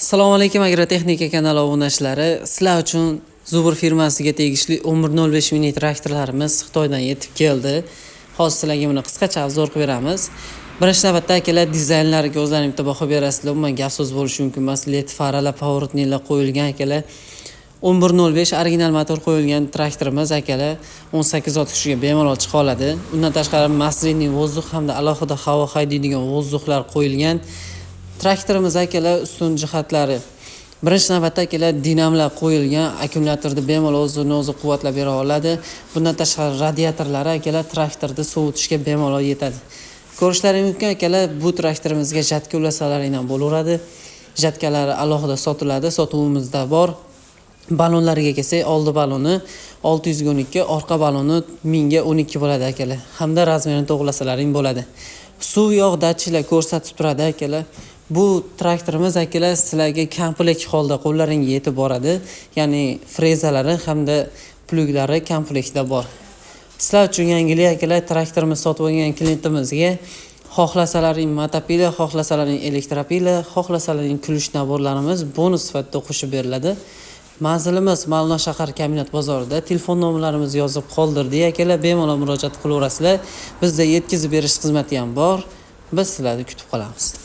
Assalomu alaykum, Agrotexnika kanali obunachilari. Sizlar uchun Zubr firmasiga tegishli 1105 mini traktorlarimiz Xitoydan yetib keldi. Hozir sizlarga buni qisqacha обзор qilib beramiz. Birinchi navbatda, akalar, dizaynlariga o'zlaring bitta baho berasizlar. Umuman gap so'z bo'lishi mumkin emas. LED faralar, поворотник lar qo'yilgan, akalar. 1105 original motor qo'yilgan traktorimiz, akalar, 18 ot kuchiga bemalol chiqa oladi. Undan tashqari масляный воздух hamda alohida havo haydaydigan воздух lar qo'yilgan. Traktorimiz, akalar, ustun jihatlari. Birinchi navbatda, akalar, dinamlar qo'yilgan, akkumulyatorni bemalol o'zini o'zi quvvatlab bera oladi. Bundan tashqari radiatorlari, akalar, traktorni sovutishga bemalol yetadi. Ko'rishlaring mumkin, akalar, bu traktorimizga жатка ulasalaring ham bo'laveradi. Жатка lari alohida sotiladi, sotuvimizda bor. Balonlariga kelsak, oldi baloni 600 ga 12, orqa baloni 1000 ga 12 bo'ladi, akalar. Hamda razmerini to'g'rilasalaring bo'ladi. Suv, yog' datchiklar ko'rsatib turadi, akalar. Bu traktorimiz, akalar, sizlarga komplekt holda qo'llaringga yetib boradi. Ya'ni frezalari hamda плуг lari komplektda bor. Sizlar uchun yangilik, akalar, traktorimiz sotib olgan klientimizga xohlasalaring мотопила, xohlasalaring электропила, xohlasalaring ключ набор larimiz bonus sifatida qo'shib beriladi. Manzilimiz Mavlon shahar Kombinat bozorida. Telefon nomerlarimizni yozib qoldirdik, akalar, bemalol murojaat qilaverasizlar. Bizda yetkazib berish xizmati ham bor. Biz sizlarni kutib qolamiz.